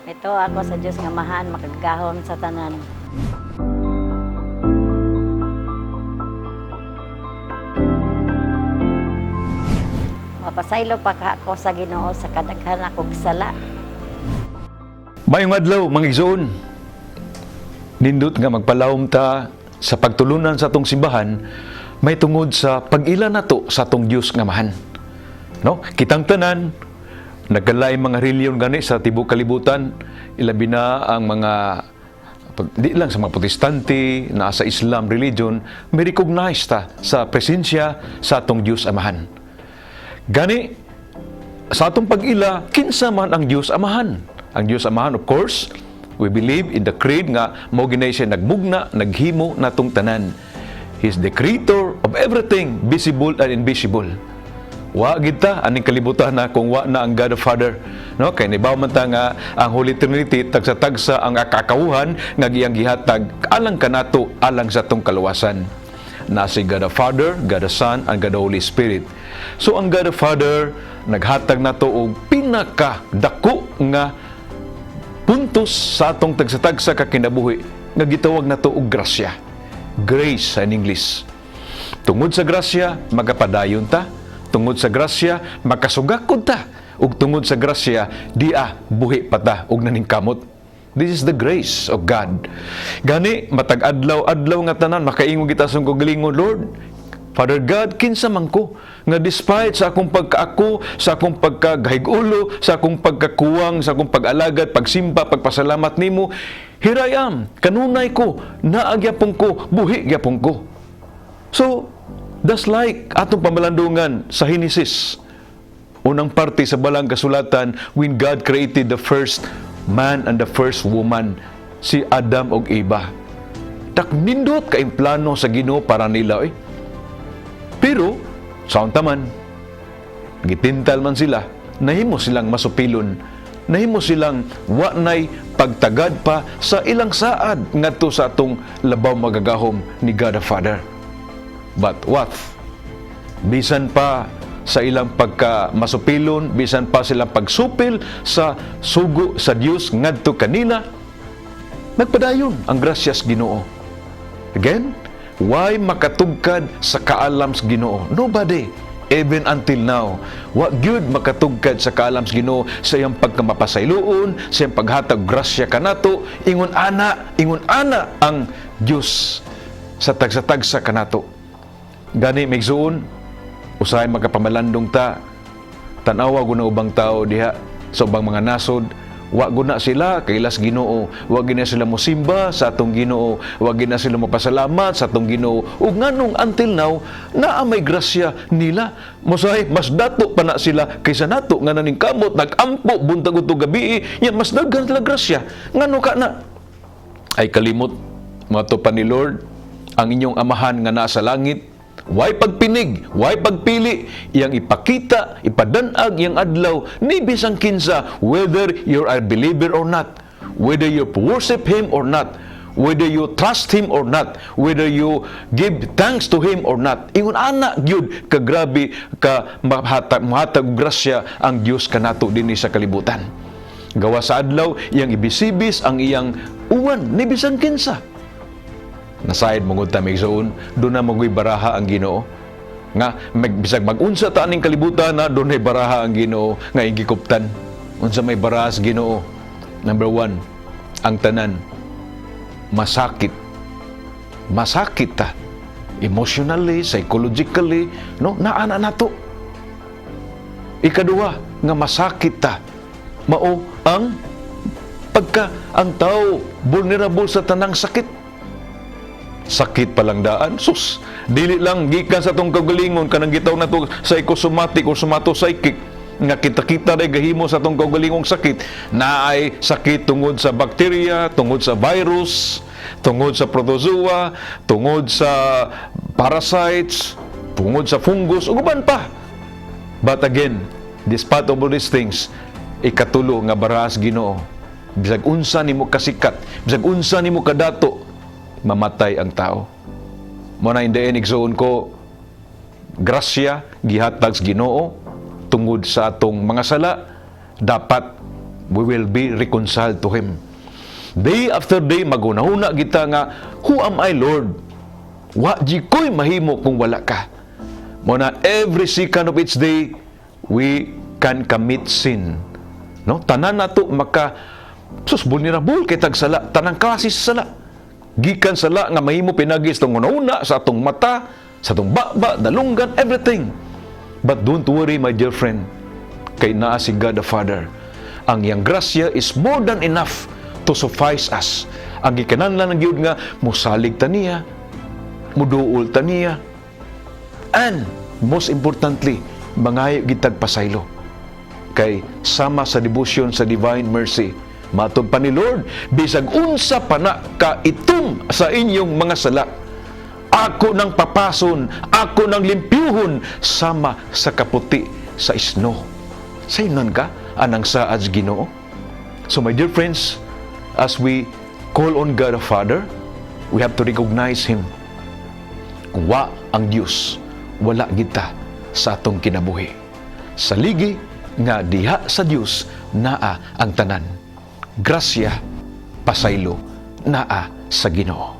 Mituo ako sa Dios nga Amahan, makagagahom sa tanan. Mapasaylo pa ka ako sa Ginoo sa kadaghan akong sala. Maayong adlaw, mga igsoon. Nindot nga magpalahom ta sa pagtulunan sa atong simbahan may tungod sa pag-ila nato sa atong Dios nga Amahan. No? Kitang tanan nagkalain mga reliyon gani sa tibuok kalibutan, ilabi na ang mga di lang sa mga Protestante, naa sa Islam religion, may recognize ta sa presensya sa atong Dios Amahan. Gani sa atong pag-ila, kinsa man ang Dios Amahan? Ang Dios Amahan, of course, we believe in the creed nga mao ginay siya nagmugna, naghimo natong tanan. He's the creator of everything, visible and invisible. Wa gid ta aning kalibutan na kung wa na ang God the Father. No, kay nibaw man ta nga ang Holy Trinity tagsa-tagsa ang akakawuhan nga giyang gihatag alang kanato, alang sa atong kaluwasan. Na si God the Father, God the Son, and God the Holy Spirit. So ang God the Father naghatag nato og pinaka dako nga puntos sa atong tagsa-tagsa ka kinabuhi nga gitawag nato og grasya. Grace in English. Tungod sa grasya, magapadayon ta. Tungod sa grasya, makasugakod ta. Ug tungod sa grasya, dia buhi pa ta ug naningkamot. This is the grace of God. Gani, matag adlaw-adlaw nga tanan, makaingon kita sa kagalingon, "Lord, Father God, kinsa man ko nga despite sa akong pagkaako, sa akong pagkagahig-ulo, sa akong pagkakuwang, sa akong pag-alagad, pagsimba, pagpasalamat nimo, here I am, kanunay ko, naa gyapon ko, buhi gyapon ko." So, that's like atong pamalandungan sa Genesis. Unang parte sa Balang Kasulatan when God created the first man and the first woman, si Adam ug Eva. Taknindot kay plano sa Ginoo para nila eh. Pero, sa unta man, gitintal man sila, nahimo silang masupilon, nahimo silang wa nay pagtagad pa sa ilang saad ngadto sa atong labaw magagahom ni God the Father. But what? Bisan pa sa ilang pagka masupilon, bisan pa silang pagsupil sa sugo sa Dios ngadto kanila, nagpadayon ang grasyas Ginoo. Again, why makatugkad sa kaalam sa Ginoo? Nobody. Even until now, wa gyud makatugkad sa kaalam sa Ginoo sa iyang pagkamapasayloon, sa iyang paghatag grasya kanato, ingon ana ang Dios sa tagsa-tagsa kanato. Gani, migsuon, usahay makapamalandong ta, tan-awa guna ubang tao diha sa ubang mga nasod, wa guna sila kailas Ginoo, wa gina sila mosimba sa atong Ginoo, wa gina sila mopasalamat sa atong Ginoo. Ug nganong until now naa may grasya nila? Mosahay mas dato pa na sila kaysa nato nga naningkamot, nagampo buntag ug gabi, nya mas daghan sila grasya. Ngano ka na ay kalimot mato pa ni Lord, ang inyong Amahan nga nasa langit way pagpinig, way pagpili, iyang ipakita, ipadanag iyang adlaw ni bisang kinsa, whether you're a believer or not, whether you worship Him or not, whether you trust Him or not, whether you give thanks to Him or not. Ingon ana gyud kagrabe ka mahatag og grasya ang Dios kanato dinhi sa kalibutan. Gawa sa adlaw, iyang ibisibis ang iyang uwan ni bisan kinsa. Nasayod mongud ta, migsuon, duna magoy baraha ang Ginoo. Nga bisag mag-unsa ta aning kalibutan na dunay baraha ang Ginoo nga igikuptan. Unsa may baraha sa Ginoo? Number one, ang tanan masakit. Masakit ta. Emotionally, psychologically, no, naana nato. Ikaduha, nga masakit ta. Mao ang pagka ang tao vulnerable sa tanang sakit. Sakit palang daan sus, dili lang gikan sa atong kaugalingon, kanang gitawag nato psychosomatic or somatopsychic nga kita-kita day gahimo sa atong kaugalingong sakit na ay sakit tungod sa bakterya, tungod sa virus, tungod sa protozoa, tungod sa parasites, tungod sa fungus ug uban pa. But again, despite of all these things, ikatulo nga barahas Ginoo, bisag unsa nimo kasikat, bisag unsa nimo kadato, mamatay ang tao. Mo na in the end, igsuon ko, grasya gihatag sa Ginoo tungod sa atong mga sala, dapat We will be reconciled to Him. Day after day, maghunahuna kita nga, "Who am I, Lord? Wa gyud ko'y mahimo kung wala ka." Mao na every second of each day, we can commit sin. No? Tanan nato maka sus, vulnerable kay tag sala, tanang klase sa sala. Gikan sala nga mahimo pinagi sa atong hunahuna, sa atong mata, sa atong baba, dalunggan, everything. But don't worry, my dear friend, kay naa si God the Father. Ang iyang grasya is more than enough to suffice us. Ang gikinahanglan lang gyud nga musalig ta niya, muduol ta niya, and most importantly, mangayo gyud tag pasaylo. Kay sama sa devotion sa Divine Mercy, matod pa ni Lord, "Bisag unsa pa na ka itom sa inyong mga sala, ako nang papason, ako nang limpyuhon sama sa kaputi sa snow." Sayunan ka anang saad sa Ginoo. So my dear friends, as we call on God the Father, we have to recognize Him. Kung wa ang Diyos, wala kita sa atong kinabuhi. Saligi nga diha sa Diyos naa ang tanan. Grasya, pasaylo, naa sa Ginoo.